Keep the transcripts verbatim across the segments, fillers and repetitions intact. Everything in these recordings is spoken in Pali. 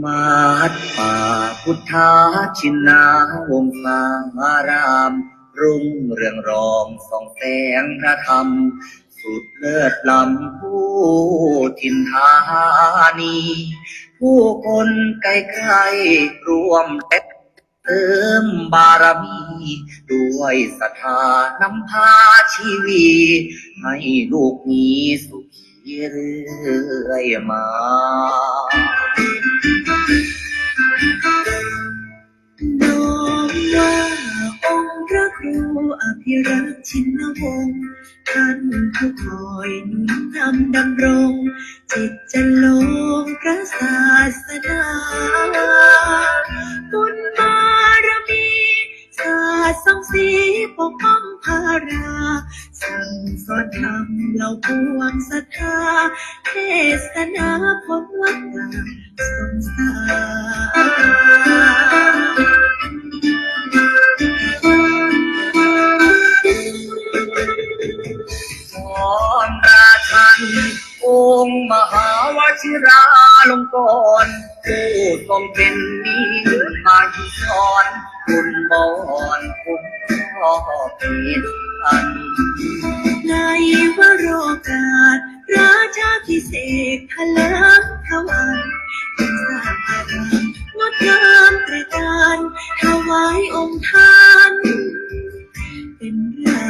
วัดป่าพุทธชินนาวงศาราม รุ่งเรืองรองส่องแสงพระธรรม สุดเลิศล้ำผู้ถิ่นธานี ผู้คนใกล้ๆร่วมเติมบารมี ด้วยศรัทธานำพาชีวี ให้ลูกมีสุขีเรื่อยมา น้อมว่าองค์พระครูอภิรักษ์ชินวงศ์ ท่านผู้คอยหนุนนำดำรง จิตจันทร์ลงพระศาสนา บุญบารมี สาดส่องสีปกป้องพารา สั่งสอนธรรมเหล่าปวงศรัทธา เทศนาพ้นวัฏฏะสงสาร สอนราชัน องค์มหาวชิราลงกรณ์ ผู้ทรงเป็นมิ่งมหิธร คุณบอนคุณพ่อเปรียบพัน ในวโรกาสราชาภิเษกเถลิงถวัลย์ สร้างอารามงดงามตระการ ถวายองค์ท่าน เป็นรา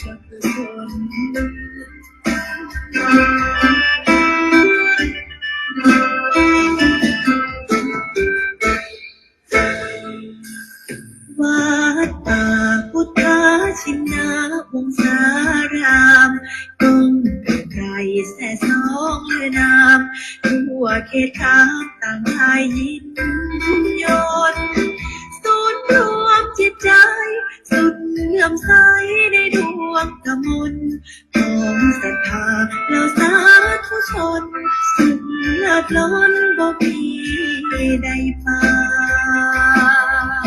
ชกุศล วัดป่าพุทธชินนาวงศาราม ก้องไกรแสสองเรือนาม ทั่วเขตคามต่างพายยินยนต์ ศูนย์รวมจิตใจ สุดเลื่อมใสในดวงกมล ของศรัทธาเหล่าสาธุชน สุขเลิศล้นบ่มีได้ปาน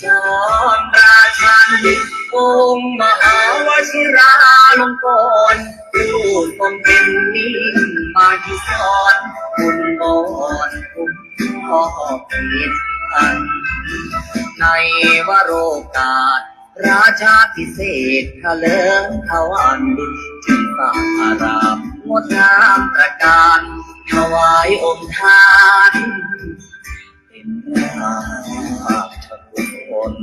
จอมราชัน องค์มหาวชิราลงกรณ์ ผู้ทรงเป็นมิ่งมหิธร คุณบอนคุณพ่อเปรียบพัน ในวโรกาสราชาภิเษกเถลิงถวัลย์ จึงสร้างอารามงดงามตระการ ถวายองค์ท่าน เป็นราชกุศล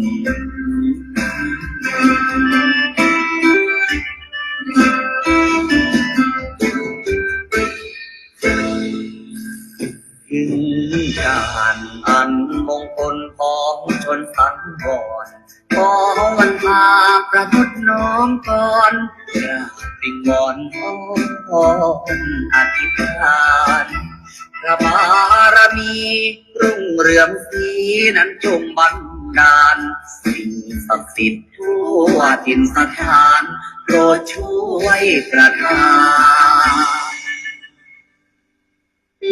ถึงการอันมงคลของชนสังวร ขอวันพาประมุขน้อมกลอน กราบวิงวอนอ้อนอธิษฐาน พระบารมีรุ่งเรืองสีนั้นจงบันดาล สิ่งศักดิ์สิทธิ์ทั่วถิ่นสถาน โปรดช่วยประทาน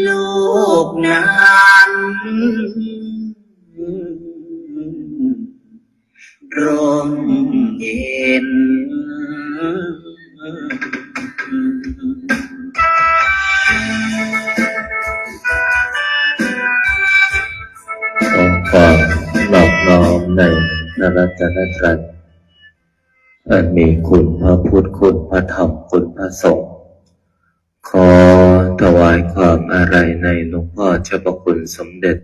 ลูกนั้นร่มเย็น ขอความนอบน้อมในพระรัตนตรัย อันมีคุณพระพุทธ คุณพระธรรม คุณพระสงฆ์ ขอถวายความอาลัยในหลวงพ่อเจ้าพระคุณสมเด็จ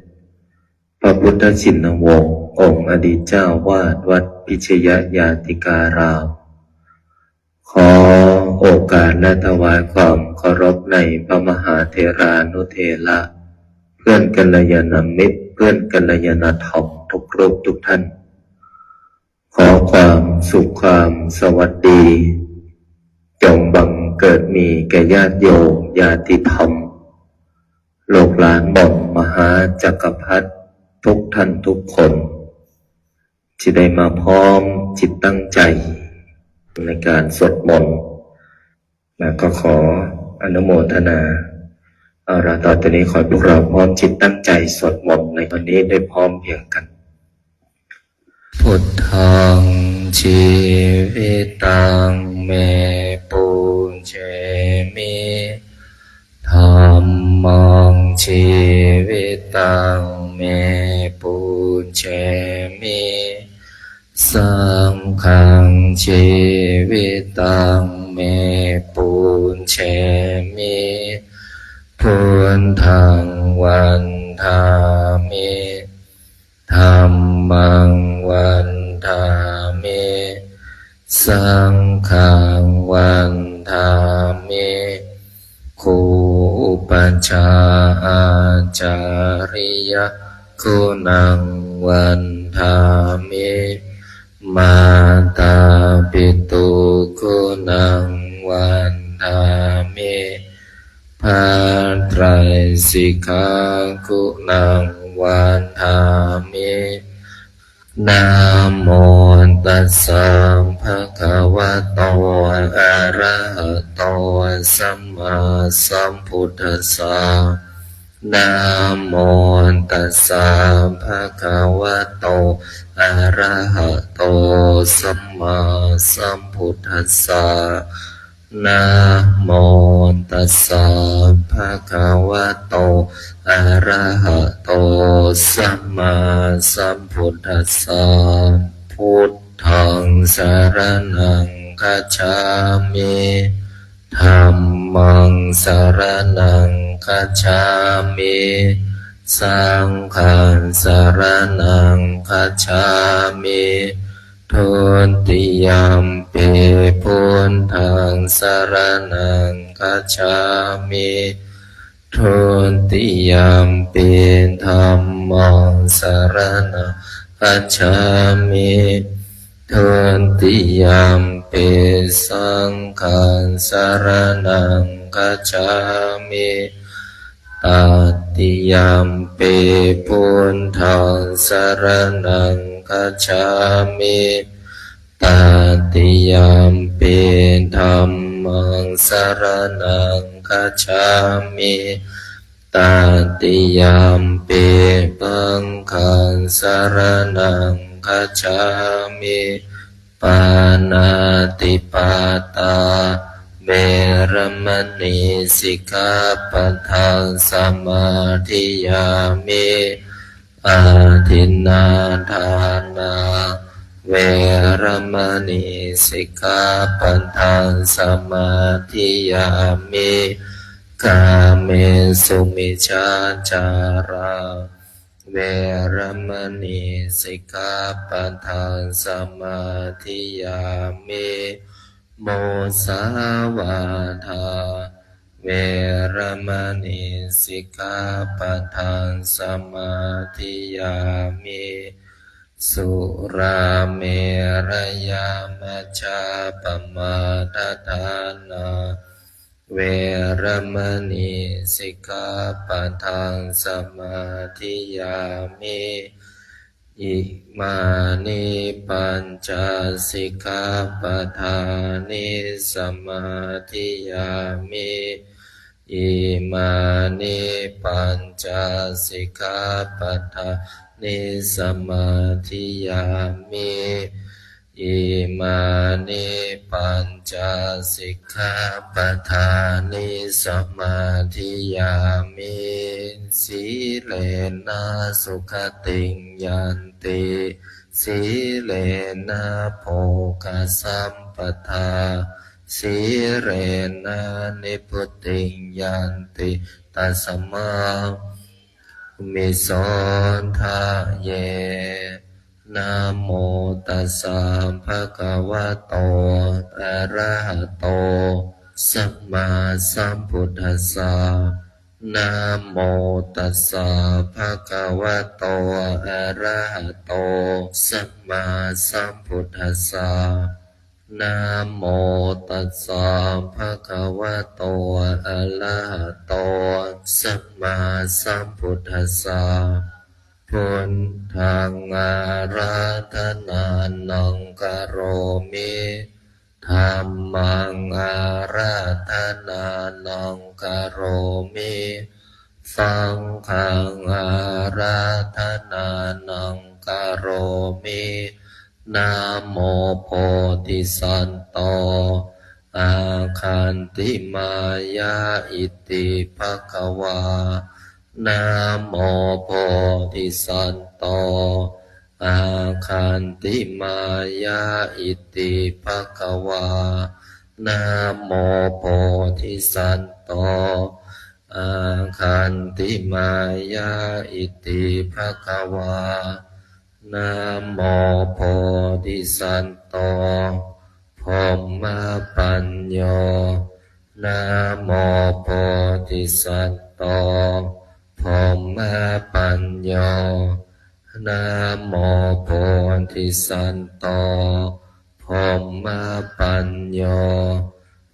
พระพุทธชินวงศ์ องค์อดีตเจ้าวาดวัดพิชยญาติการาม ขอโอกาสและถวายความเคารพในพระมหาเถรานุเถระ เพื่อนกัลยาณมิตร เพื่อนกัลยาณธรรมทุกรูปทุกท่าน ขอความสุขความสวัสดี จงบังเกิดมีแก่ญาติโยมญาติธรรม ลูกหลานหม่อมมหาจักรพรรดิทุกท่านทุกคน ที่ได้มาพร้อมจิตตั้งใจในการสวดมนต์ และก็ขออนุโมทนา เอาละ ต่อจากนี้ขอให้พวกเราพร้อมจิตตั้งใจสวดมนต์ในวันนี้ด้วยพร้อมเพรียงกัน Buddhaṃ jīvitaṃ me pūjemi. Dhammaṃ jīvitaṃ me pūjemi. Saṅghaṃ jīvitaṃ me pūjemi. Buddhaṃ vandāmi. Dhammaṃ vandāmi. Saṅghaṃ vandāmi. Guru upajjhāyācariyaguṇaṃ vandāmi. Mātāpituguṇaṃ vandāmi. พระไตรสิกขากุณังวันทามิ Namo tassa bhagavato arahato sammāsambuddhassa. Namo tassa bhagavato arahato sammāsambuddhassa. Namo tassa bhagavato arahato sammāsambuddhassa. Buddhaṃ saraṇaṃ gacchāmi. Dhammaṃ saraṇaṃ gacchāmi. Saṅghaṃ saraṇaṃ gacchāmi. Dutiyampi buddhaṃ saraṇaṃ gacchāmi. Dutiyampi dhammaṃ saraṇaṃ gacchāmi. Dutiyampi saṅghaṃ saraṇaṃ gacchāmi. Tatiyampi buddhaṃ saraṇaṃ gacchāmi. Tatiyampi dhammaṃ saraṇaṃ gacchāmi. Tatiyampi saṅghaṃ saraṇaṃ gacchāmi. Pāṇātipātā veramaṇī sikkhāpadaṃ samādiyāmi. Adinnādānā veramaṇī sikkhāpadaṃ samādiyāmi. Kāmesu micchācārā veramaṇī sikkhāpadaṃ samādiyāmi. Musāvādā veramaṇī sikkhāpadaṃ samādiyāmi. Surāmerayamajjapamādaṭṭhānā veramaṇī sikkhāpadaṃ samādiyāmi. Imāni pañca sikkhāpadāni samādiyāmi. Imāni pañca sikkhāpadāni samādiyāmi. Imāni pañca sikkhāpadāni samādiyāmi. Sīlena sugatiṃ yanti, sīlena bhogasampadā, sīlena nibbutiṃ yanti, tasmā Visodhaye. Namo tassa bhagavato arahato sammāsambuddhassa. Namo tassa bhagavato arahato sammāsambuddhassa. Namo tassa bhagavato arahato sammāsambuddhassa. Buddhaṃ ārādhanānaṃ karomi. Dhammaṃ ārādhanānaṃ karomi. Saṅghaṃ ārādhanānaṃ karomi. Namo bodhisatto āgantimāya iti bhagavā. Namo bodhisatto āgantimāya iti bhagavā. Namo bodhisatto āgantimāya iti bhagavā. Namo bodhisatto brahmapañño. Namo bodhisatto brahmapañño. Namo bodhisatto brahmapañño.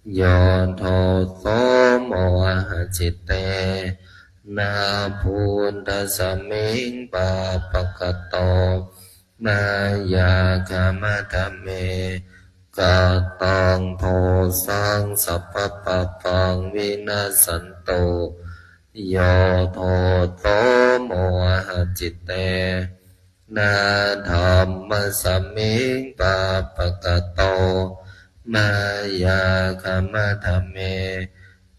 Yo doso mohacitena buddhasmiṃ pāpakato mayā khamatha me kataṃ dosaṃ sabbapāpaṃ vinassantu. Yo doso mohacitena dhammasmiṃ pāpakato mayā khamatha me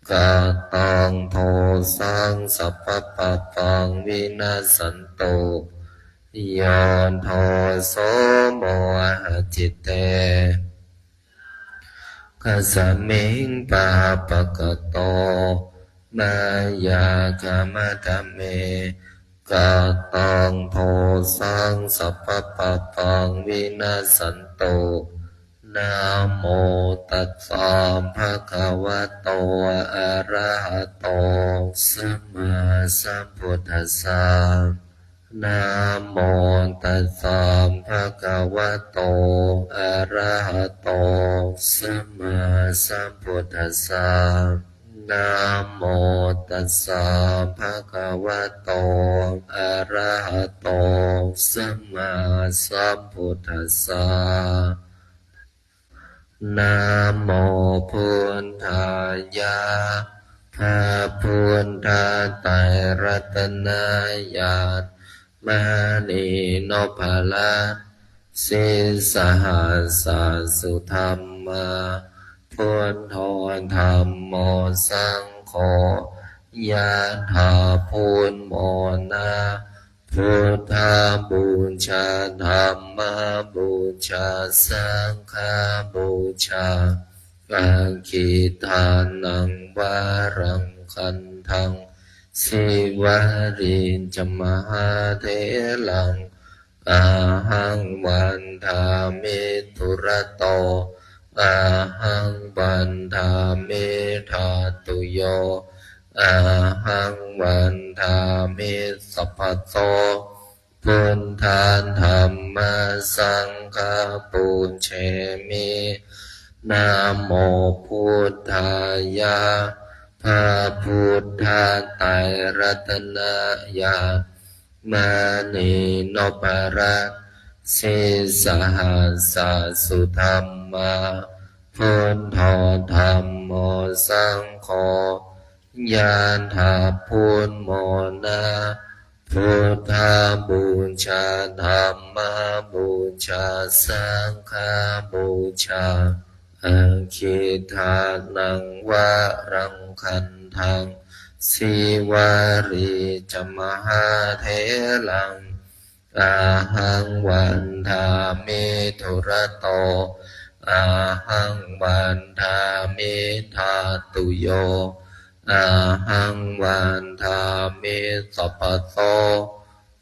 kataṃ dosaṃ sabbapāpaṃ vinassantu. Yo doso mohacitena dhammasmiṃ pāpakato mayā khamatha me kataṃ dosaṃ sabbapāpaṃ vinassantu. Namo tassa bhagavato arahato sammāsambuddhassa. Namo tassa bhagavato arahato sammāsambuddhassa. Namo tassa bhagavato arahato sammāsambuddhassa. Namo buddhāya. พระพุทธไตรรัตนญาณ มณีนพรัตน์ sīsahassa sudhammā, buddho dhammo saṅgho, ยะถา พูนโมนะ พุทธบูชา ธัมมบูชา สังฆบูชา Aggittānaṃ varaṃ gandhaṃ, Sīvalī ca mahātheraṃ, ahaṃ vandāmi dūrato, ahaṃ vandāmi dhātuyo, ahaṃ vandāmi sabbato. Buddha dhamma saṅgha pūjemi. Namo buddhāya. พระพุทธไตรรัตนญาณ มณีนพรัตน์ sīsahassa sudhammā, buddho dhammo saṅgho, ยะถา พูนโมนะ พุทธบูชา ธัมมบูชา สังฆบูชา Aggittānaṃ varaṃ gandhaṃ, Sīvalī ca mahātheraṃ, ahaṃ vandāmi dūrato, ahaṃ vandāmi dhātuyo, ahaṃ vandāmi sabbaso.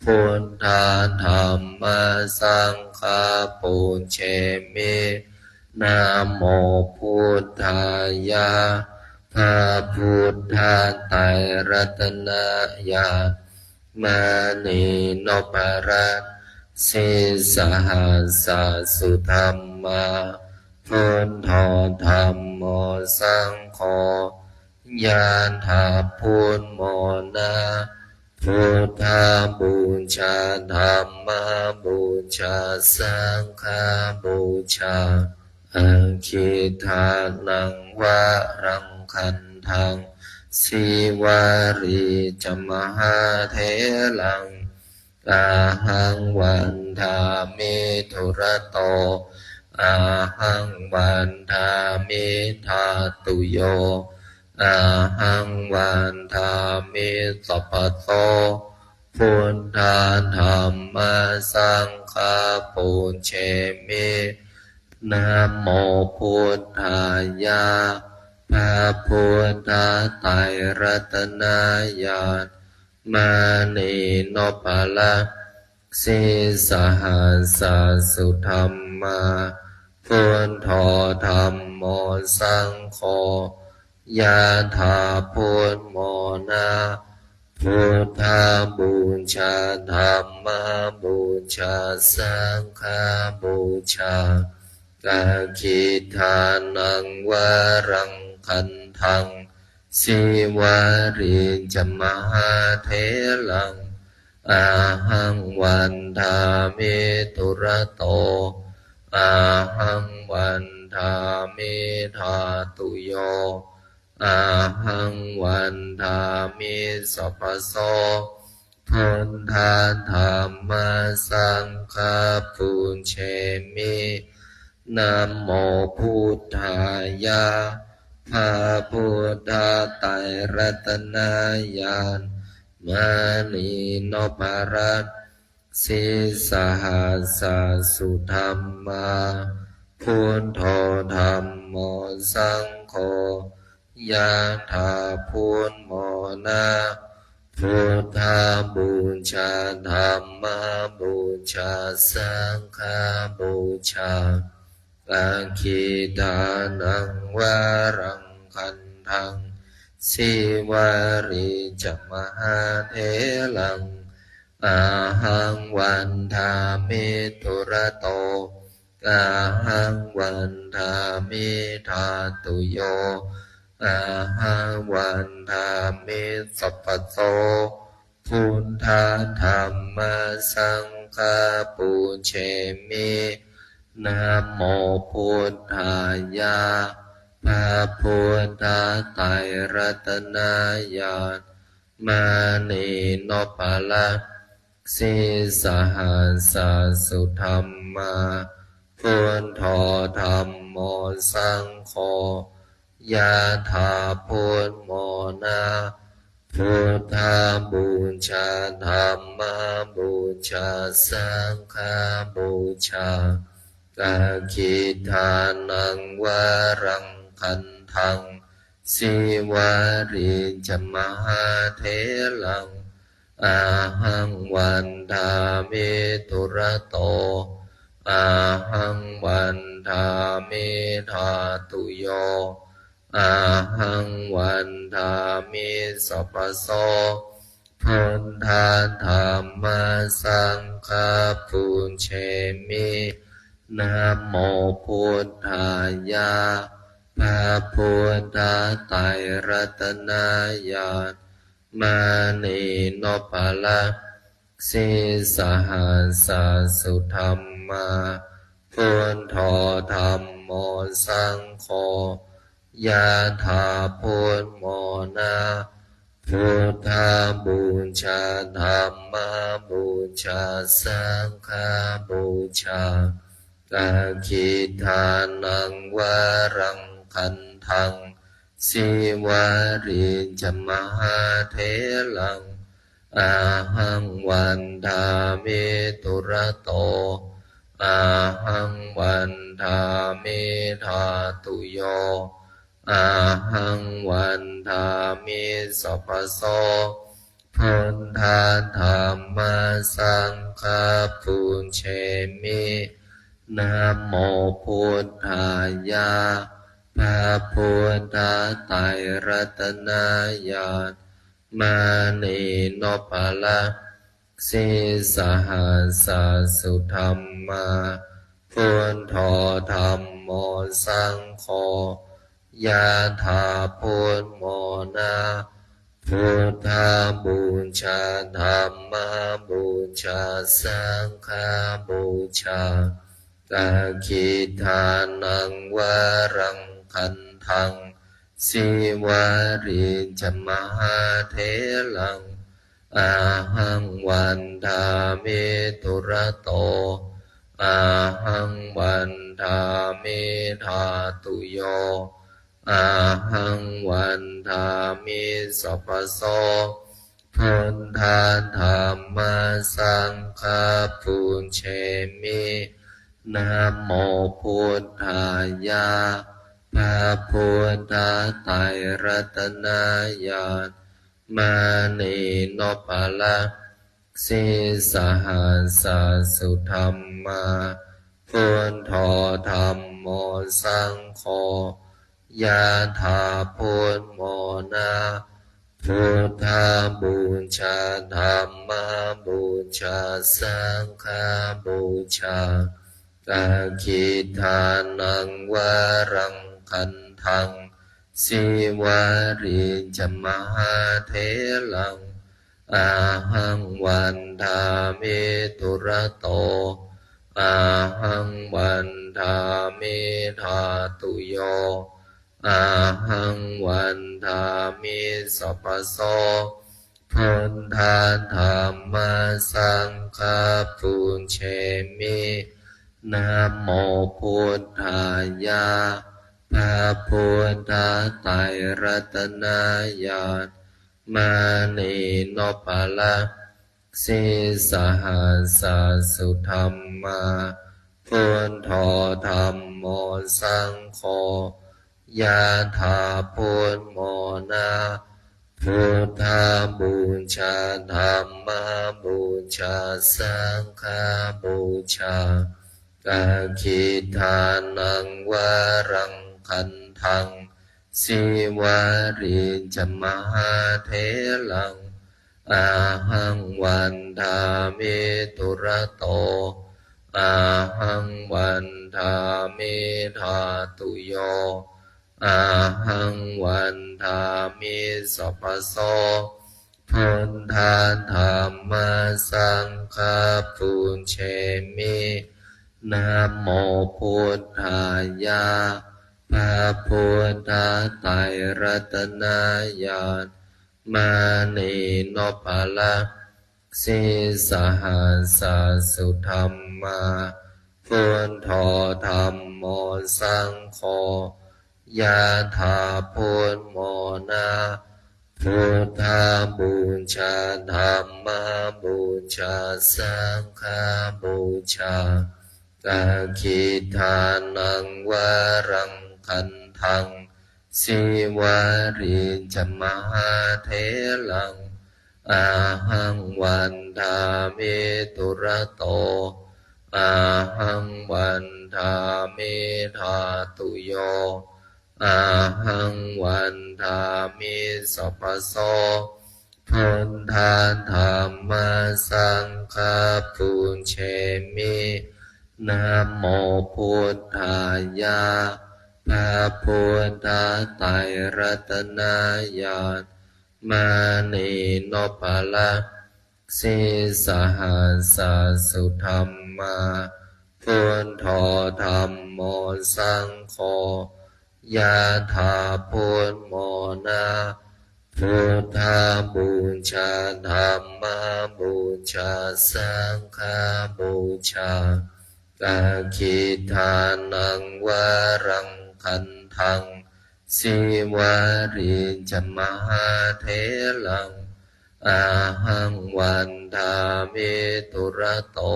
Buddha dhamma saṅgha pūjemi. Namo buddhāya. พระพุทธไตรรัตนญาณ มณีนพรัตน์ sīsahassa sudhammā, buddho dhammo saṅgho, yādā buddhamona. Buddhapūjā, dhammapūjā, saṅghapūjā. Aggidānaṃ varaṃ gandhaṃ, Sīvalī ca mahātheraṃ, ahaṃ vandāmi dūrato, ahaṃ vandāmi dhātuyo, ahaṃ vandāmi sabbaso. Buddha dhamma saṅgha pūjemi. Namo buddhāya. พระพุทธไตรรัตนญาณ มณีนพรัตน์ sīsahassa sudhammā, buddho dhammo saṅgho, yādā buddhamona. Buddhapūjā, dhammapūjā, saṅghapūjā. Aggidānaṃ varaṃ gandhaṃ, Sīvalī ca mahātheraṃ, ahaṃ vandāmi dūrato, ahaṃ vandāmi dhātuyo, ahaṃ vandāmi sabbaso. Buddha dhamma saṅgha pūjemi. Namo buddhāya. พระพุทธไตรรัตนญาณ มณีนพรัตน์ sīsahassa sudhammā, buddho dhammo saṅgho, yādā buddhamona. Buddhapūjā, dhammapūjā, saṅghapūjā. Aggidānaṃ varaṃ gandhaṃ, Sīvalī ca mahātheraṃ, ahaṃ vandāmi dūrato, ahaṃ vandāmi dhātuyo, ahaṃ vandāmi sabbaso. Buddha dhamma saṅgha pūjemi. Namo buddhāya. พระพุทธไตรรัตนญาณ มณีนพรัตน์ sīsahassa sudhammā, buddho dhammo saṅgho, yādā buddhamona. Buddhapūjā, dhammapūjā, saṅghapūjā. Aggidānaṃ varaṃ gandhaṃ, Sīvalī ca mahātheraṃ, ahaṃ vandāmi dūrato, ahaṃ vandāmi dhātuyo, ahaṃ vandāmi sabbaso. Buddha dhamma saṅgha pūjemi. Namo buddhāya. พระพุทธไตรรัตนญาณ มณีนพรัตน์ sīsahassa sudhammā, buddho dhammo saṅgho, yādā buddhamona. Buddhapūjā, dhammapūjā, saṅghapūjā. Aggidānaṃ varaṃ gandhaṃ, Sīvalī ca mahātheraṃ, ahaṃ vandāmi dūrato, ahaṃ vandāmi dhātuyo, ahaṃ vandāmi sabbaso. Buddha dhamma saṅgha pūjemi. Namo buddhāya. พระพุทธไตรรัตนญาณ มณีนพรัตน์ sīsahassa sudhammā, buddho dhammo saṅgho, yathā buddhamona. Buddhapūjā, dhammapūjā, saṅghapūjā. Dakkhiṇaṃ varaṃ gandhaṃ, sīvalī ca mahātheraṃ, ahaṃ vandāmi dūrato, ahaṃ vandāmi dhātuyo, ahaṃ vandāmi sabbaso. Buddha dhamma saṅgha pūjemi. Namo buddhāya. พระพุทธไตรรัตนญาณ มณีนพรัตน์ sīsahassa sudhammā, buddho dhammo saṅgho, yathā buddhamona. Buddhapūjā, dhammapūjā, saṅghapūjā. Dakkhiṇaṃ varaṃ gandhaṃ, sīvalī ca mahātheraṃ, ahaṃ vandāmi dūrato, ahaṃ vandāmi dhātuyo, ahaṃ vandāmi sabbaso. Buddha dhamma saṅgha pūjemi. Namo buddhāya. พระพุทธไตรรัตนญาณ มณีนพรัตน์ sīsahassa sudhammā, buddho dhammo saṅgho, yathā buddhamona. Buddhapūjā, dhammapūjā, saṅghapūjā. Dakkhiṇaṃ varaṃ gandhaṃ, sīvalī ca mahātheraṃ, ahaṃ vandāmi dūrato, ahaṃ vandāmi dhātuyo, ahaṃ vandāmi sabbaso. Buddha dhamma saṅgha pūjemi. Namo buddhāya. พระพุทธไตรรัตนญาณ มณีนพรัตน์ sīsahassa sudhammā, buddho dhammo saṅgho, yathā buddhamona. Buddhapūjā, dhammapūjā, saṅghapūjā. Dakkhiṇaṃ varaṃ gandhaṃ, sīvalī ca mahātheraṃ, ahaṃ vandāmi dūrato, ahaṃ vandāmi dhātuyo, ahaṃ vandāmi sabbaso. Buddha dhamma saṅgha pūjemi. Namo buddhāya. พระพุทธไตรรัตนญาณ มณีนพรัตน์ sīsahassa sudhammā, buddho dhammo saṅgho, yathā buddhamona. Buddhapūjā, dhammapūjā, saṅghapūjā. Dakkhiṇaṃ varaṃ gandhaṃ, sīvalī ca mahātheraṃ, ahaṃ vandāmi dūrato,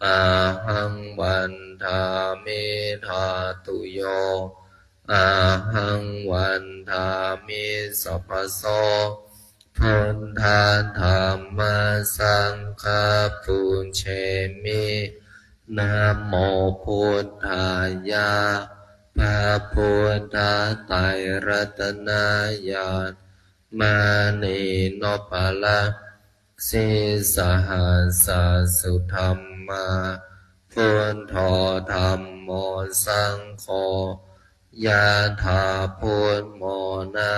ahaṃ vandāmi dhātuyo, ahaṃ so. Buddha dhamma saṅgha pūjemi. Namo buddhāya. พระพุทธไตรรัตนญาณ มณีนพรัตน์ sīsahassa sudhammā. Buddho dhammo saṅgho. Yathā buddhamona.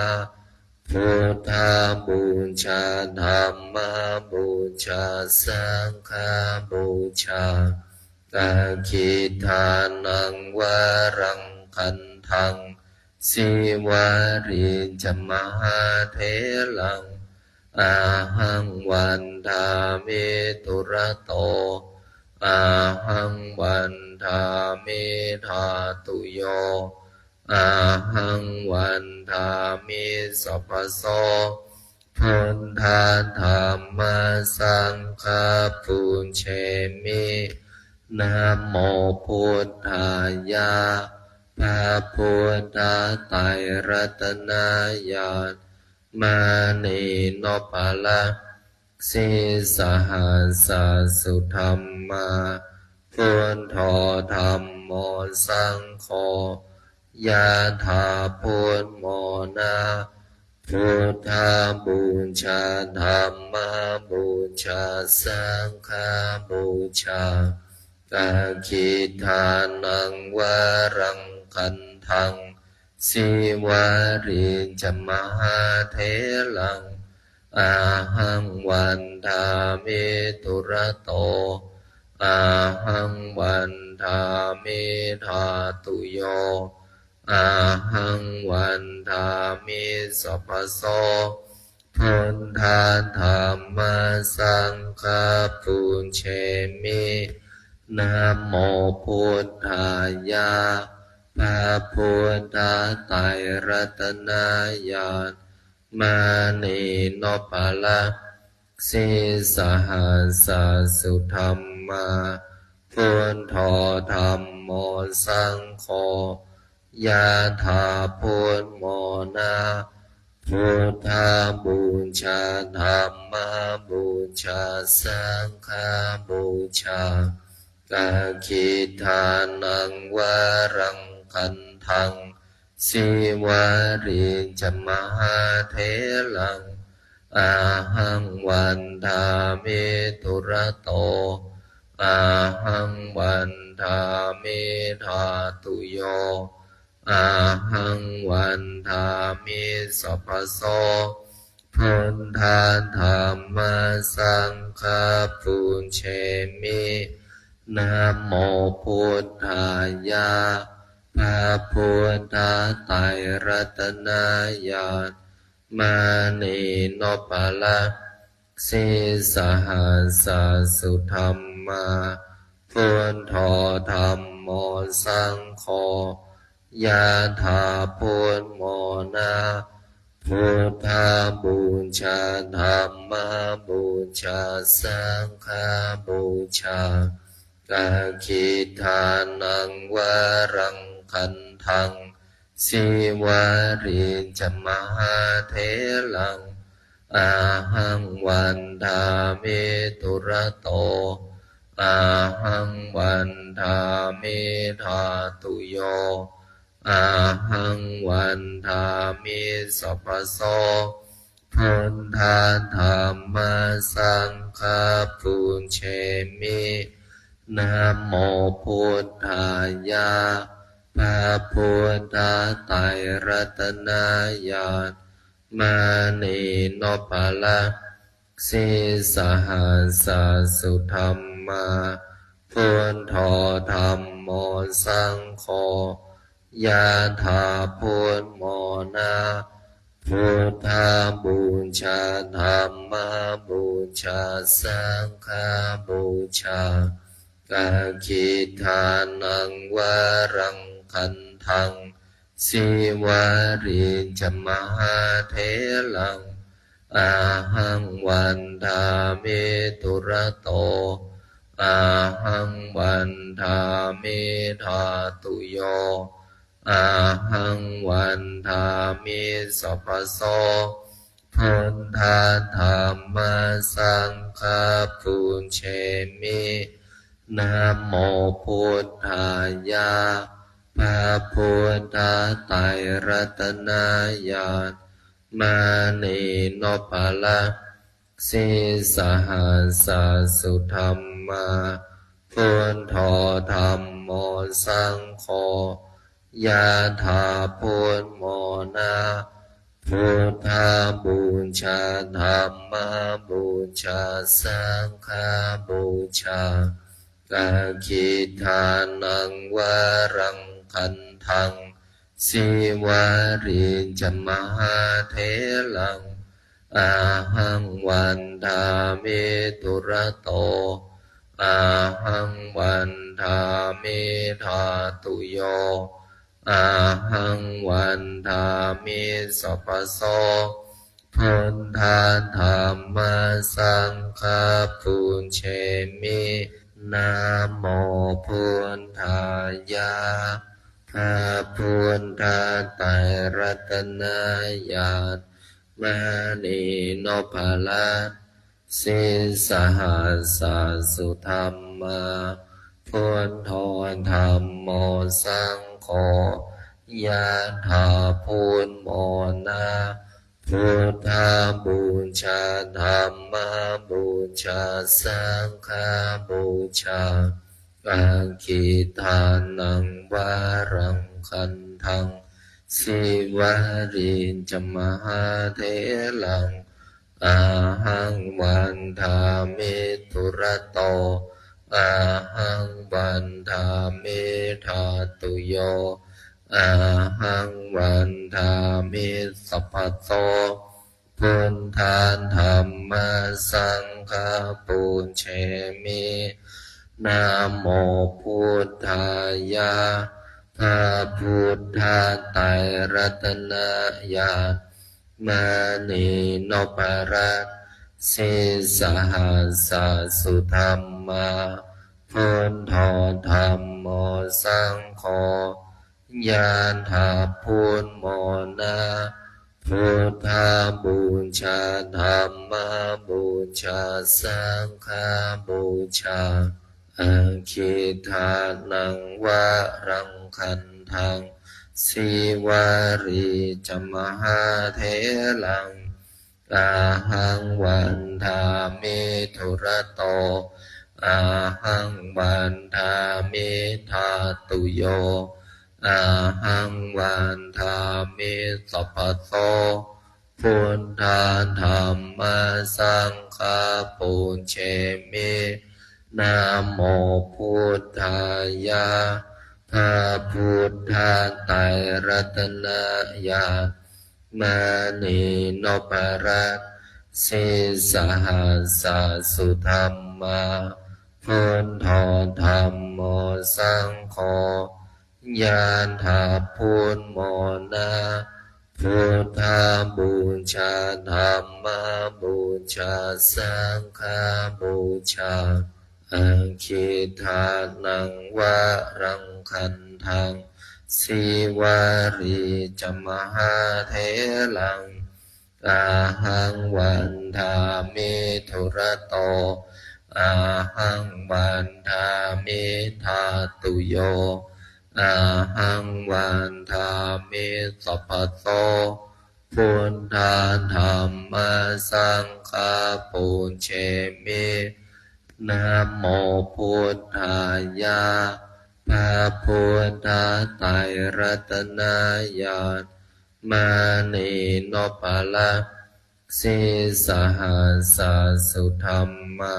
Buddhapūjā dhammapūjā saṅghapūjā. Dakkhiṇānaṃ varaṃ gandhaṃ. Sīvalī ca mahātheraṃ. Ahaṃ vandāmi dūrato. Ahaṃ vandāmi dhātuyo. Ahaṃ vandāmi sabbaso. Buddha dhamma saṅgha pūjemi. Namo buddhāya. พระพุทธไตรรัตนญาณ มณีนพรัตน์ sīsahassa sudhammā. Buddho dhammo saṅgho. Yathā buddhamona. Buddhapūjā dhammapūjā saṅghapūjā. Dakkhiṇānaṃ varaṃ gandhaṃ. Sīvalī ca mahātheraṃ. Ahaṃ vandāmi dūrato. Ahaṃ vandāmi dhātuyo. Ahaṃ vandāmi sabbaso. Buddha dhamma saṅgha pūjemi. Namo buddhāya. พระพุทธไตรรัตนญาณ มณีนพรัตน์ sīsahassa sudhammā. Buddho dhammo saṅgho. Yathā buddhamona. Buddhapūjā dhammapūjā saṅghapūjā. Dakkhiṇānaṃ varaṃ gandhaṃ. Sīvalī ca mahātheraṃ. Ahaṃ vandāmi dūrato. Ahaṃ vandāmi dhātuyo. Ahaṃ vandāmi sabbaso. Buddha dhamma saṅgha pūjemi. Namo buddhāya. พระพุทธไตรรัตนญาณ มณีนพรัตน์ sīsahassa sudhammā. Buddho dhammo saṅgho. Yathā buddhamona. Buddhapūjā dhammapūjā saṅghapūjā. Dakkhiṇānaṃ varaṃ gandhaṃ. Sīvalī ca mahātheraṃ. Ahaṃ vandāmi dūrato. Ahaṃ vandāmi dhātuyo. Ahaṃ vandāmi sabbaso. Buddha dhamma saṅgha pūjemi. Namo buddhāya. พระพุทธไตรรัตนญาณ มณีนพรัตน์ sīsahassa sudhammā. Buddho dhammo saṅgho. Yathā buddhamona. Buddhapūjā dhammapūjā saṅghapūjā. Dakkhiṇānaṃ varaṃ gandhaṃ. Sīvalī ca mahātheraṃ. Ahaṃ vandāmi dūrato. Ahaṃ vandāmi dhātuyo. Ahaṃ vandāmi sabbaso. Buddha dhamma saṅgha pūjemi. Namo buddhāya. พระพุทธไตรรัตนญาณ มณีนพรัตน์ sīsahassa sudhammā, buddho dhammo saṅgho, ยะถา พุทโธ นะ Buddhapūjā, Dhammapūjā, Saṅghapūjā, Aggidānaṃ varaṃ gandhaṃ, Sīvalī ca mahātheraṃ, ahaṃ vandāmi dūrato, ahaṃ vandāmi dhātuyo, ahaṃ vandāmi sabbaso. Buddha dhamma saṅgha pūjemi. Namo buddhāya. พระพุทธไตรรัตนญาณ มณีนพรัตน์ sīsahassa sudhammā, buddho dhammo saṅgho, ยะถา พุทโธ นะ Buddhapūjā, Dhammapūjā, Saṅghapūjā, Aggidānaṃ varaṃ gandhaṃ, Sīvalī ca mahātheraṃ, ahaṃ vandāmi dūrato, ahaṃ vandāmi dhātuyo, ahaṃ vandāmi sabbaso. Buddha dhamma saṅgha pūjemi. Namo buddhāya. พระพุทธไตรรัตนญาณ มณีนพรัตน์ sīsahassa sudhammā, buddho dhammo saṅgho, ยะถา พุทโธ นะ Buddhapūjā, Dhammapūjā, Saṅghapūjā, Aggidānaṃ varaṃ gandhaṃ, Sīvalī ca mahātheraṃ, ahaṃ vandāmi dūrato, ahaṃ vandāmi dhātuyo, ahaṃ vandāmi sabbaso. Buddha dhamma saṅgha pūjemi. Namo buddhāya. พระพุทธไตรรัตนญาณ มณีนพรัตน์ sīsahassa sudhammā, buddho dhammo saṅgho, ยะถา พุทโธ นะ Buddhapūjā, Dhammapūjā, Saṅghapūjā, Aggidānaṃ varaṃ gandhaṃ, Sīvalī ca mahātheraṃ, ahaṃ vandāmi dūrato, ahaṃ vandāmi dhātuyo, ahaṃ vandāmi sabbaso. Buddha dhamma saṅgha pūjemi. Namo buddhāya. พระพุทธไตรรัตนญาณ มณีนพรัตน์ sīsahassa sudhammā,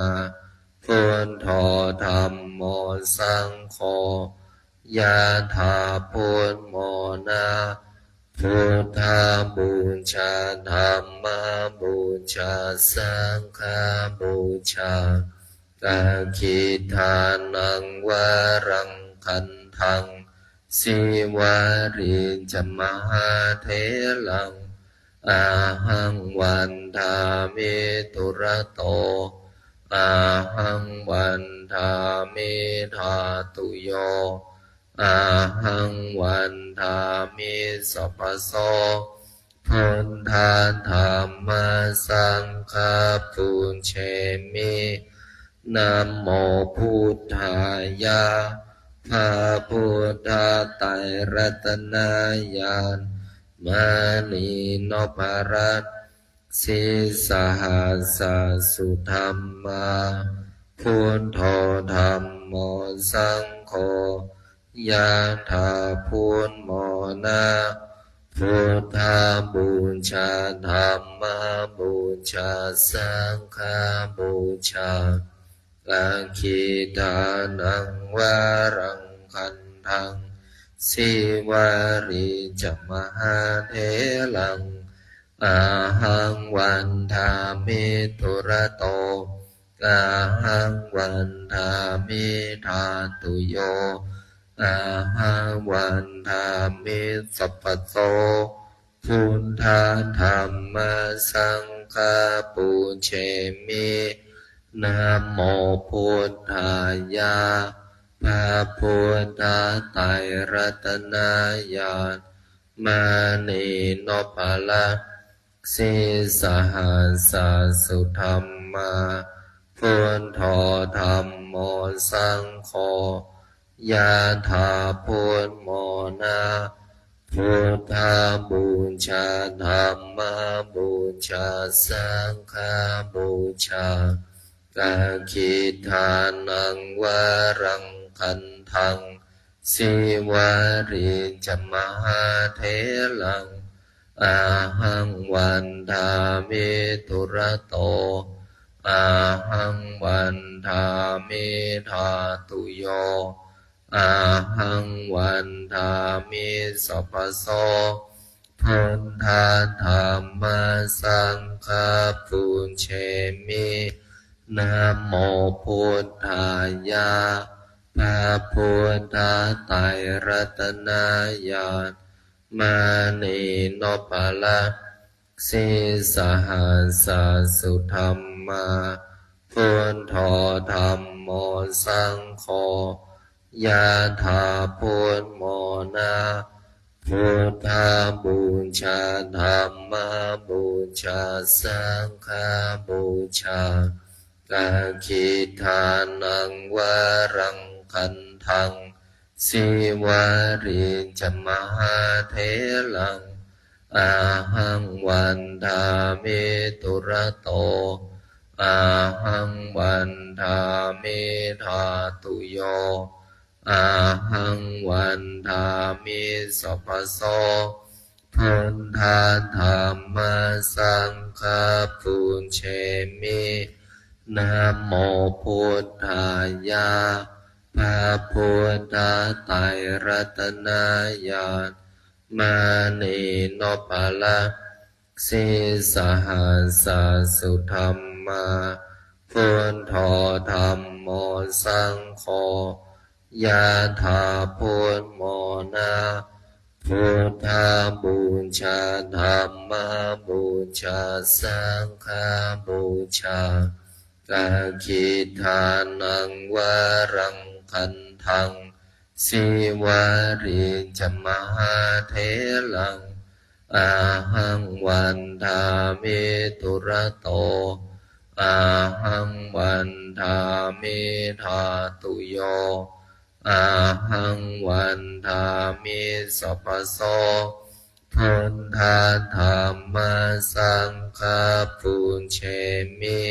buddho dhammo saṅgho, yathā buddhamona, Buddhapūjā, Dhammapūjā, Saṅghapūjā, Dakkhiṇānaṃ varaṃ gandhaṃ, Sīvalī ca mahātheraṃ, ahaṃ vandāmi dūrato, ahaṃ vandāmi dhātuyo, ahaṃ vandāmi sabbaso. Buddha Dhamma Saṅgha pūjemi. Namo Buddhāya. พระพุทธไตรรัตนญาณ มณีนพรัตน์ Sīsahassa-sudhammā, Buddho Dhammo Saṅgho, yathā Buddhamona. Buddhapūjā, Dhammapūjā, Saṅghapūjā. Aggidānaṃ varaṃ gandhaṃ, Sīvalī ca mahātheraṃ, ahaṃ vandāmi dūrato, ahaṃ vandāmi dhātuyo, ahaṃ vandāmi sabbaso. Buddha Dhamma Saṅgha pūjemi. Namo Buddhāya. พระพุทธไตรรัตนญาณ มณีนพรัตน์ Sīsahassa-sudhammā, Buddho Dhammo Saṅgho, yathā Buddhamona. Buddhapūjā, Dhammapūjā, Saṅghapūjā. Aggidānaṃ varaṃ gandhaṃ, Sīvalī ca mahātheraṃ, ahaṃ vandāmi dūrato, ahaṃ vandāmi dhātuyo, ahaṃ vandāmi sabbaso. Buddha Dhamma Saṅgha pūjemi. Namo Buddhāya. พระพุทธไตรรัตนญาณ มณีนพรัตน์ Sīsahassa-sudhammā, Buddho Dhammo Saṅgho, yathā Buddhamona. Buddhapūjā, Dhammapūjā, Saṅghapūjā. Aggidānaṃ varaṃ gandhaṃ, Sīvalī ca mahātheraṃ, ahaṃ vandāmi dūrato, ahaṃ vandāmi dhātuyo, ahaṃ vandāmi sabbaso. Buddha Dhamma Saṅgha pūjemi. Namo Buddhāya. พระพุทธไตรรัตนญาณ มณีนพรัตน์ Sīsahassa-sudhammā, Buddho Dhammo Saṅgho, yathā Buddhamona. Buddhapūjā, Dhammapūjā, Saṅghapūjā. Aggidānaṃ varaṃ gandhaṃ, Sīvalī ca mahātheraṃ, ahaṃ vandāmi dūrato, ahaṃ vandāmi dhātuyo, ahaṃ vandāmi sabbaso. Buddha Dhamma Saṅgha pūjemi.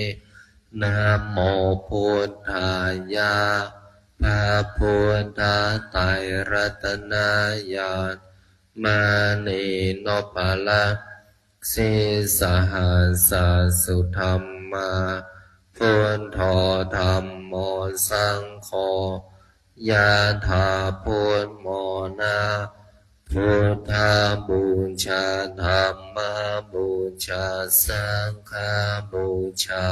Namo Buddhāya. พระพุทธไตรรัตนญาณ มณีนพรัตน์ Sīsahassa-sudhammā, Buddho Dhammo Saṅgho, yathā Buddhamona. Buddhapūjā, Dhammapūjā, Saṅghapūjā.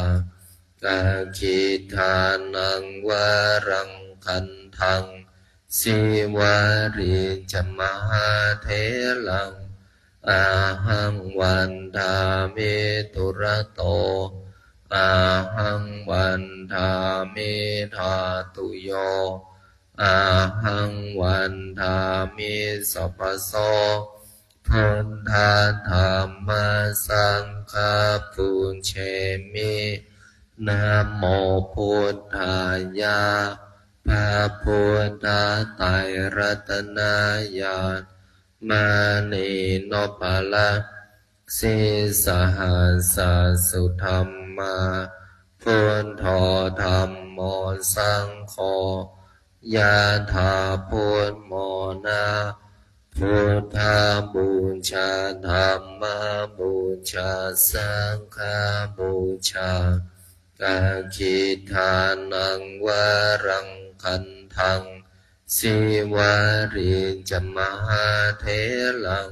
Aggidānaṃ varaṃ gandhaṃ, Sīvalī ca mahātheraṃ, ahaṃ vandāmi dūrato, ahaṃ vandāmi dhātuyo, ahaṃ vandāmi sabbaso. Buddha dhamma saṅgha pūjemi. Namo buddhāya. พระพุทธไตรรัตนญาณ มณีนพรัตน์ sīsahassasudhammā, buddho dhammo saṅgho, yathābudmona, buddhapūjā, dhammapūjā, saṅghapūjā, dakkhiṇānaṃ varaṃ gandhaṃ, sīvalī ca mahātheraṃ,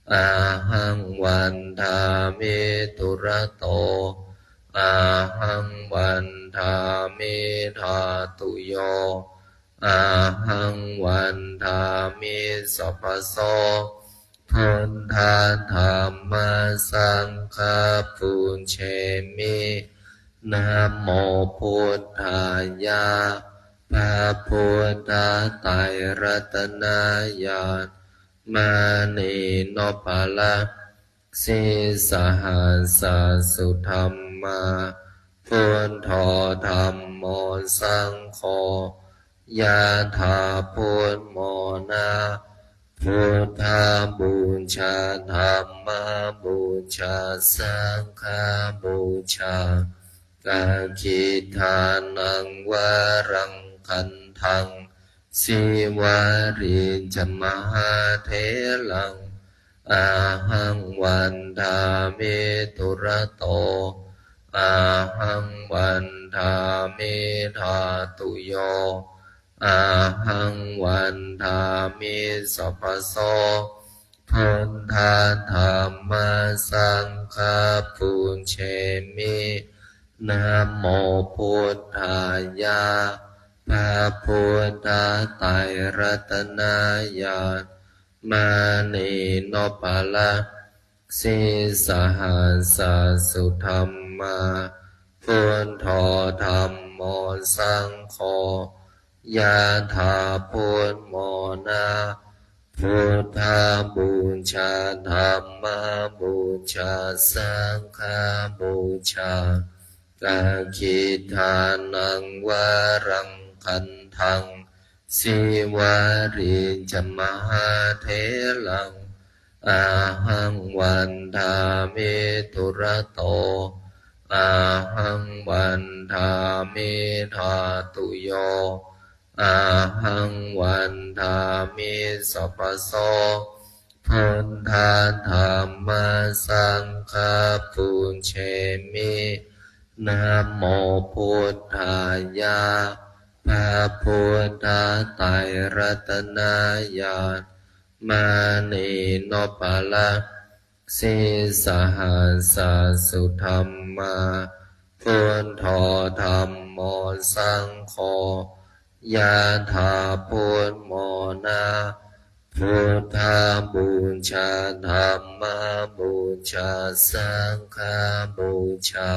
ahaṃ vandāmi dūrato, ahaṃ vandāmi dhātuyo, ahaṃ vandāmi sabbaso. Buddha dhamma saṅgha pūjemi. Namo buddhāya. พระพุทธไตรรัตนญาณ มณีนพรัตน์ sīsahassasudhammā, buddho dhammo saṅgho, yathābudmona, buddhapūjā, dhammapūjā, saṅghapūjā, dakkhiṇānaṃ varaṃ gandhaṃ, sīvalī ca mahātheraṃ, ahaṃ vandāmi dūrato, ahaṃ vandāmi dhātuyo, ahaṃ vandāmi sabbaso. Buddha dhamma saṅgha pūjemi. Namo buddhāya. พระพุทธไตรรัตนญาณ มณีนพรัตน์ sīsahassasudhammā, buddho dhammo saṅgho, yathābudmona, buddhapūjā, dhammapūjā, saṅghapūjā, dakkhiṇānaṃ varaṃ gandhaṃ, sīvalī ca mahātheraṃ, ahaṃ vandāmi dūrato, ahaṃ vandāmi dhātuyo, ahaṃ vandāmi sabbaso. Buddha dhamma saṅgha pūjemi. Namo buddhāya. พระพุทธไตรรัตนญาณ มณีนพรัตน์ sīsahassasudhammā, buddho dhammo saṅgho, yathābudmona, buddhapūjā, dhammapūjā, saṅghapūjā,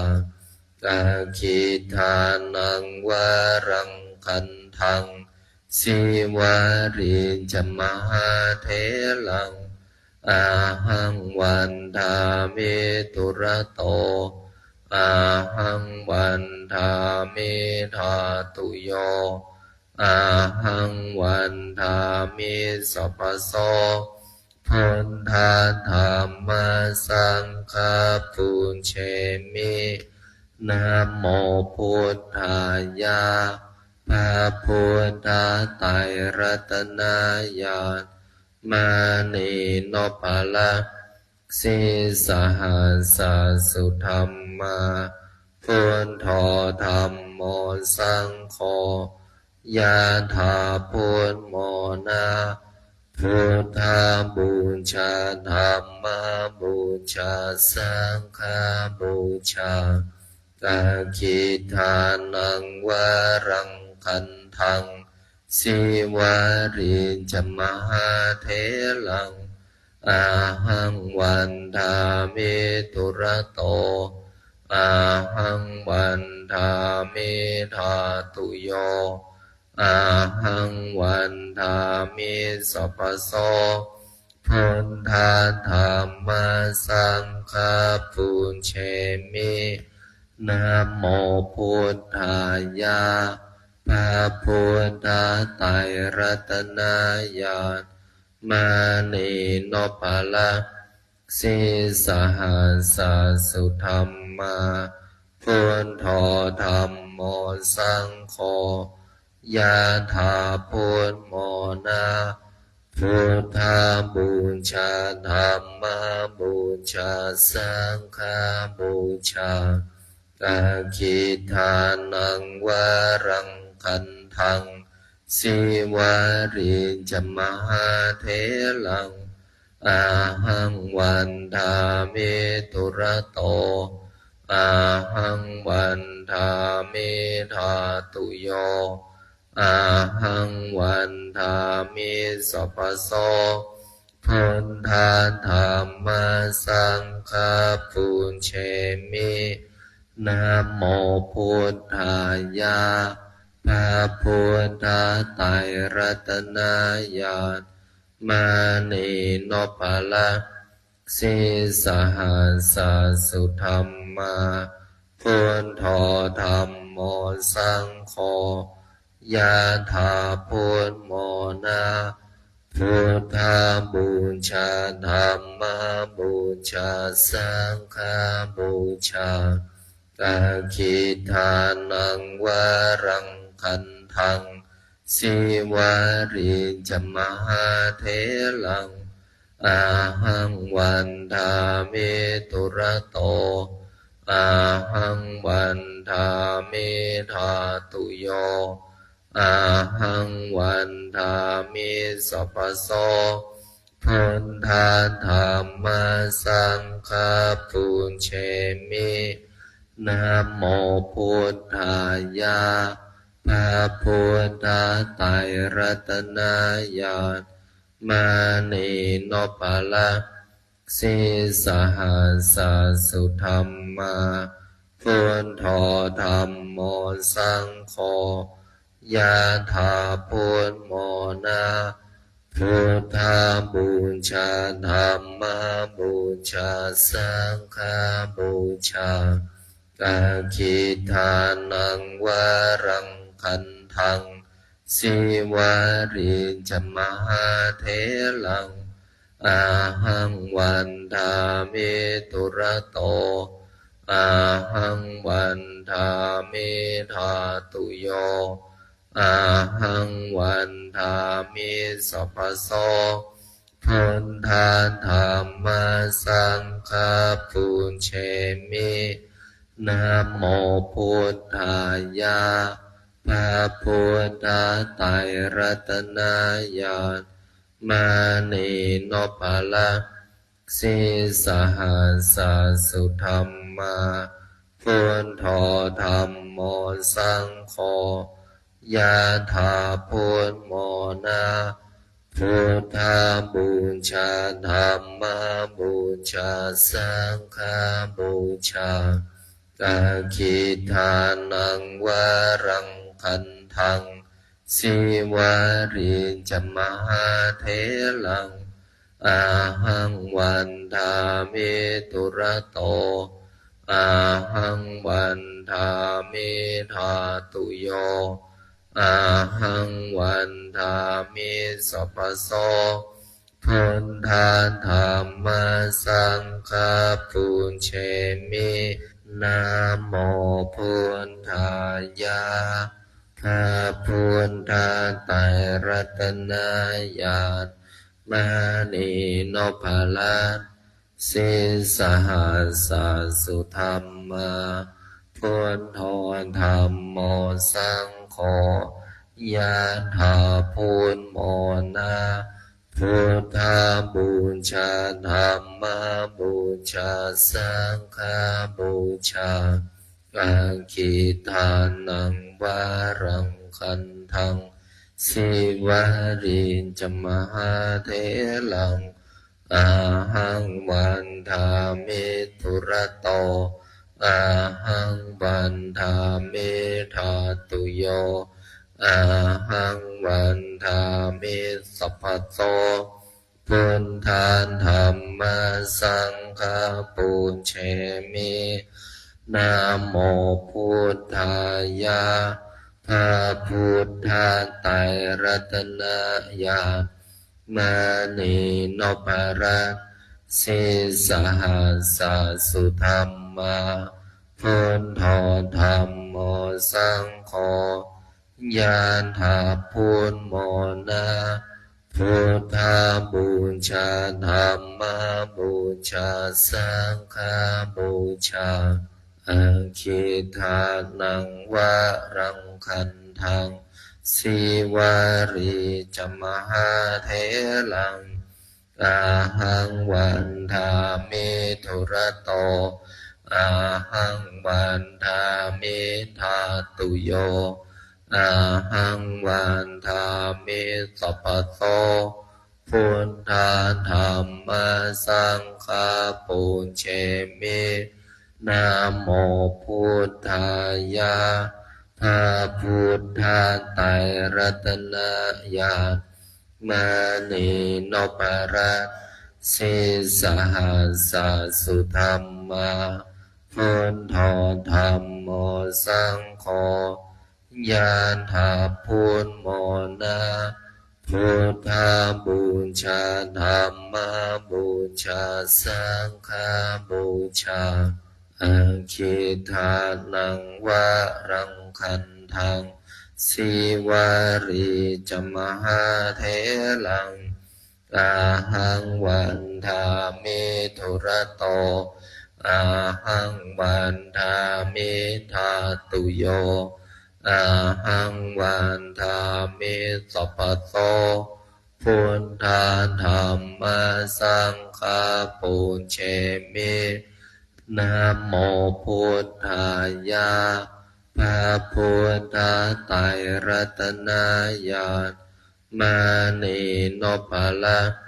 dakkhiṇānaṃ varaṃ gandhaṃ, sīvalī ca mahātheraṃ, ahaṃ vandāmi dūrato, ahaṃ vandāmi dhātuyo, ahaṃ vandāmi sabbaso. Buddha dhamma saṅgha pūjemi. Namo buddhāya. พระพุทธไตรรัตนญาณ มณีนพรัตน์ sīsahassasudhammā, buddho dhammo saṅgho, yathābudmona, buddhapūjā, dhammapūjā, saṅghapūjā, dakkhiṇānaṃ varaṃ gandhaṃ, sīvalī ca mahātheraṃ, ahaṃ vandāmi dūrato, ahaṃ vandāmi dhātuyo, ahaṃ vandāmi sabbaso. Buddha dhamma saṅgha pūjemi. Namo buddhāya. พระพุทธไตรรัตนญาณ มณีนพรัตน์ sīsahassa-sudhammā, buddho dhammo saṅgho, yathābudmona, buddhapūjā, dhammapūjā, saṅghapūjā, aggidānaṃ varaṃ gandhaṃ, sīvalī ca mahātheraṃ, ahaṃ vandāmi dūrato, ahaṃ vandāmi dhātuyo, ahaṃ vandāmi sabbaso. Buddha dhamma saṅgha pūjemi. Namo buddhāya. พระพุทธไตรรัตนญาณ มณีนพรัตน์ sīsahassa-sudhammā, buddho dhammo saṅgho, yathābudmona, buddhapūjā, dhammapūjā, saṅghapūjā, aggidānaṃ varaṃ gandhaṃ, sīvalī ca mahātheraṃ, ahaṃ vandāmi dūrato, ahaṃ vandāmi dhātuyo, ahaṃ vandāmi sabbaso. Buddha dhamma saṅgha pūjemi. Namo buddhāya. พระพุทธไตรรัตนญาณ มณีนพรัตน์ sīsahassa-sudhammā, buddho dhammo saṅgho, yathābudmona, buddhapūjā, dhammapūjā, saṅghapūjā, aggidānaṃ varaṃ gandhaṃ, sīvalī ca mahātheraṃ, ahaṃ vandāmi dūrato, ahaṃ vandāmi dhātuyo, ahaṃ vandāmi sabbaso. Buddha dhamma saṅgha pūjemi. Namo buddhāya. พระพุทธไตรรัตนญาณ มณีนพรัตน์ sīsahassa-sudhammā, buddho dhammo saṅgho, yathābudmona, buddhapūjā, dhammapūjā, saṅghapūjā, aggidānaṃ varaṃ gandhaṃ, sīvalī ca mahātheraṃ, ahaṃ vandāmi dūrato, ahaṃ vandāmi dhātuyo, ahaṃ vandāmi sabbaso. Buddha dhamma saṅgha pūjemi. Namo buddhāya. พระพุทธไตรรัตนญาณ มณีนพรัตน์ sīsahassa-sudhammā, buddho dhammo saṅgho, yathābudmona, buddhapūjā, dhammapūjā, saṅghapūjā, aggidānaṃ varaṃ gandhaṃ, sīvalī ca mahātheraṃ, ahaṃ vandāmi dūrato, ahaṃ vandāmi dhātuyo, ahaṃ vandāmi sabbaso. Buddha dhamma saṅgha pūjemi. Namo buddhāya. พระพุทธไตรรัตนญาณ มณีนพรัตน์ sīsahassa sudhammā, buddho dhammo saṅgho, ยะถา พุทโธ นะ buddhapūjā dhammapūjā saṅghapūjā, aggidānaṃ varaṃ gandhaṃ, sīvalī ca mahātheraṃ, ahaṃ vandāmi dūrato, ahaṃ vandāmi dhātuyo, ahaṃ vandāmi sabbaso. Buddha dhamma saṅgha pūjemi. Namo buddhāya. พระพุทธไตรรัตนญาณ มณีนพรัตน์ sīsahassa sudhammā, buddho dhammo saṅgho, ยะถา พุทโธ นะ buddhapūjā dhammapūjā saṅghapūjā, aggidānaṃ varaṃ gandhaṃ, sīvalī ca mahātheraṃ, ahaṃ vandāmi dūrato, ahaṃ vandāmi dhātuyo, ahaṃ vandāmi sabbaso. Buddha dhamma saṅgha pūjemi. Namo buddhāya. พระพุทธไตรรัตนญาณ มณีนพรัตน์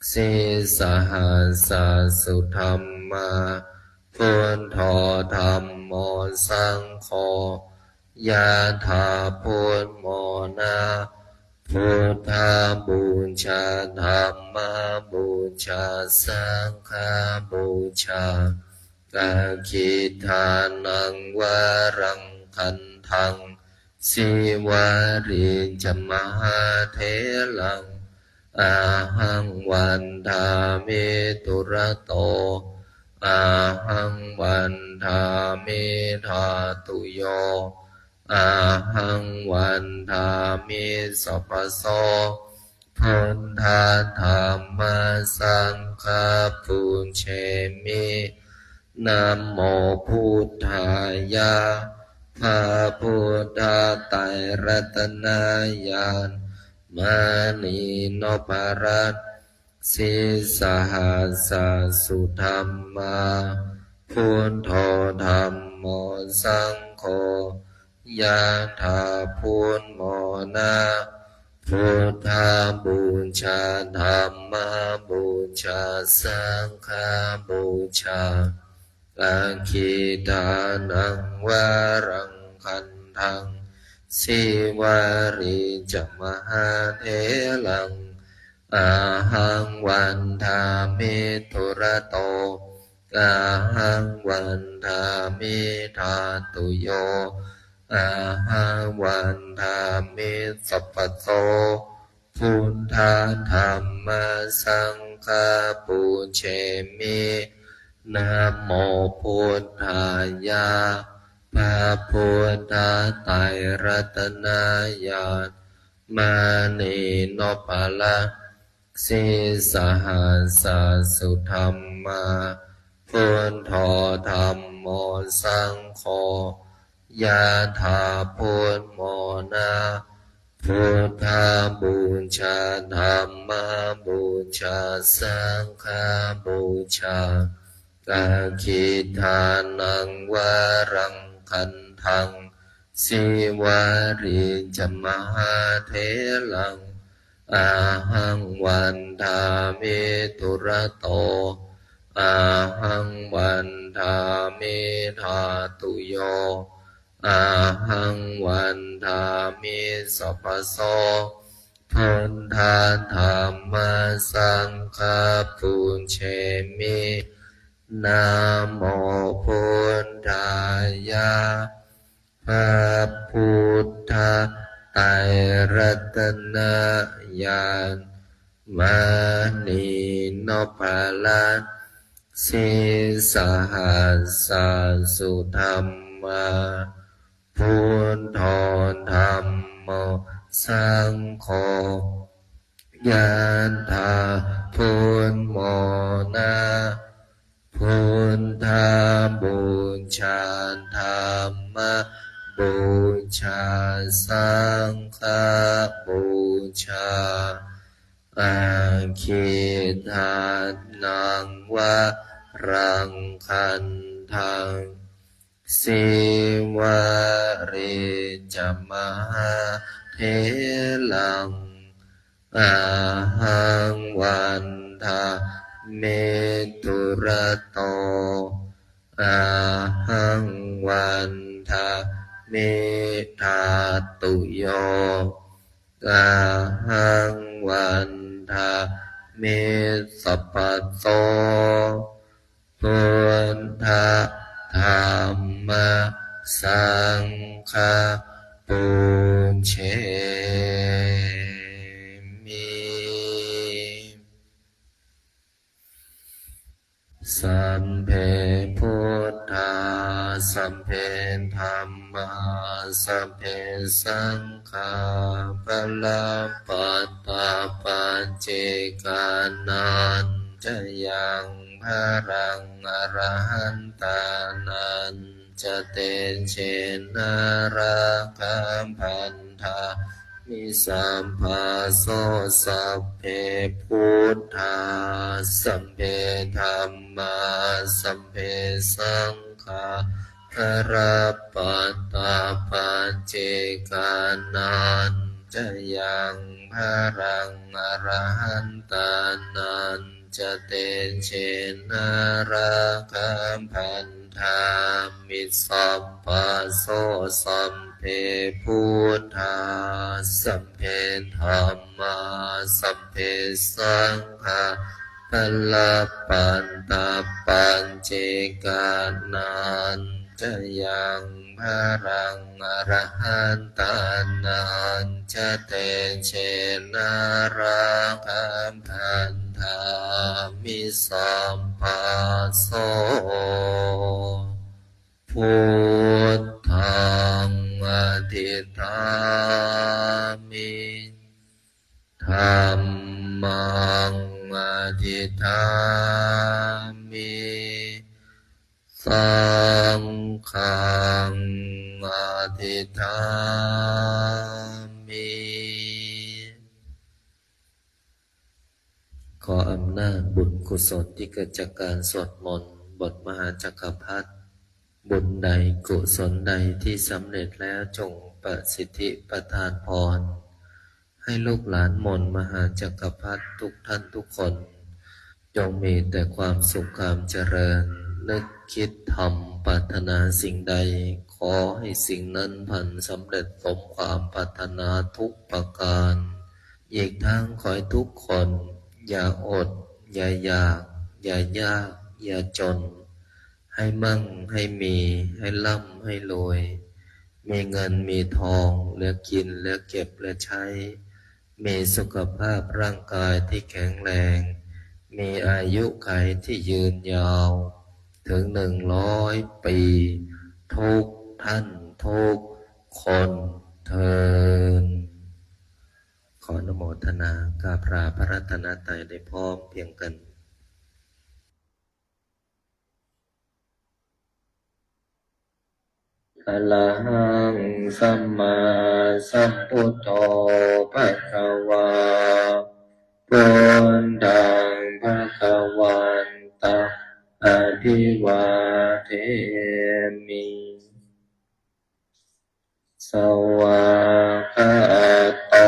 sīsahassa sudhammā, buddho dhammo saṅgho, ยะถา พุทโธ นะ buddhapūjā dhammapūjā saṅghapūjā, aggidānaṃ varaṃ gandhaṃ, sīvalī ca mahātheraṃ, ahaṃ vandāmi dūrato, ahaṃ vandāmi dhātuyo, ahaṃ vandāmi sabbaso. Buddha dhamma saṅgha pūjemi. Namo buddhāya. พระพุทธไตรรัตนญาณ มณีนพรัตน์ sīsahassa sudhammā, buddho dhammo saṅgho, ยะถา พุทโธ นะ buddhapūjā dhammapūjā saṅghapūjā, aggidānaṃ varaṃ gandhaṃ, sīvalī ca mahātheraṃ, ahaṃ vandāmi dūrato, ahaṃ vandāmi dhātuyo, ahaṃ vandāmi sabbaso. Buddha dhamma saṅgha pūjemi. Namo buddhāya. พระพุทธไตรรัตนญาณ มณีนพรัตน์ sīsahassa sudhammā, buddho dhammo saṅgho, ยะถา พุทโธ นะ buddhapūjā dhammapūjā saṅghapūjā, aggidānaṃ varaṃ gandhaṃ, sīvalī ca mahātheraṃ, ahaṃ vandāmi dūrato, ahaṃ vandāmi dhātuyo, ahaṃ vandāmi sabbaso. Buddha dhamma saṅgha pūjemi. Namo buddhāya. พระพุทธไตรรัตนญาณ มณีนพรัตน์ sīsahassa sudhammā, buddho dhammo saṅgho, yathā buddhamona. Buddhapūjā dhammapūjā saṅghapūjā, aggidānaṃ varaṃ khandhaṃ, sīvalī ca mahātheraṃ, ahaṃ vandāmi dūrato, ahaṃ vandāmi dhātuyo, ahaṃ vandāmi sabbato. Buddha dhamma saṅgha pūjemi. Sabbe buddhā, sabbe dhammā, sabbe saṅghā, balappattā paccekānañca yaṃ balaṃ, arahantānañca tejena rakkhaṃ bandhāmi sabbaso. Sabbe buddhā, sabbe dhammā, sabbe saṅghā, balappattā paccekānañca yaṃ balaṃ, arahantānañca tejena rakkhaṃ bandhāmi sabbaso. Sabbe buddhā, sabbe dhammā, sabbe saṅghā, balappattā paccekānañca yaṃ balaṃ, arahantānañca tejena rakkhaṃ bandhāmi sabbaso. Buddhaṃ adhiṭṭhāmi, dhammaṃ adhiṭṭhāmi, saṅghaṃ adhiṭṭhāmi. ขออำนาจบุญกุศลที่เกิดจากการสวดมนต์บทมหาจักรพรรดิ บุญใดกุศลใดที่สำเร็จแล้วจงประสิทธิประทานพร ให้ลูกหลานมนต์มหาจักรพรรดิทุกท่านทุกคน จงมีแต่ความสุขความเจริญ นึกคิดทำปรารถนาสิ่งใด ขอให้สิ่งนั้นพลันสำเร็จสมความปรารถนาทุกประการ อีกทั้งขอให้ทุกคนอย่าอด อย่าอยาก อย่ายาก อย่าจน ให้มั่ง ให้มี ให้ร่ำ ให้รวย มีเงิน มีทอง เหลือกิน เหลือเก็บ เหลือใช้ มีสุขภาพร่างกายที่แข็งแรง มีอายุขัยที่ยืนยาว ถึงหนึ่งร้อยปี ทุกท่านทุกคนเทอญ ขออนุโมทนากราบลาพระรัตนตรัยได้พร้อมเพรียงกัน Arahaṃ sammāsambuddho bhagavā. Buddhaṃ bhagavantaṃ abhivādemi. Svākkhāto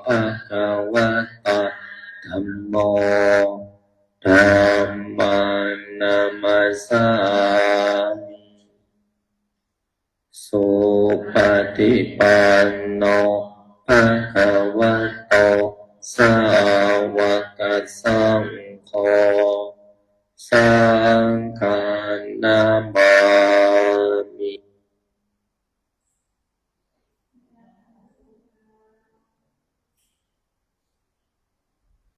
bhagavatā dhammo. Dhammaṃ namassāmi. Supaṭipanno bhagavato sāvakasaṅgho.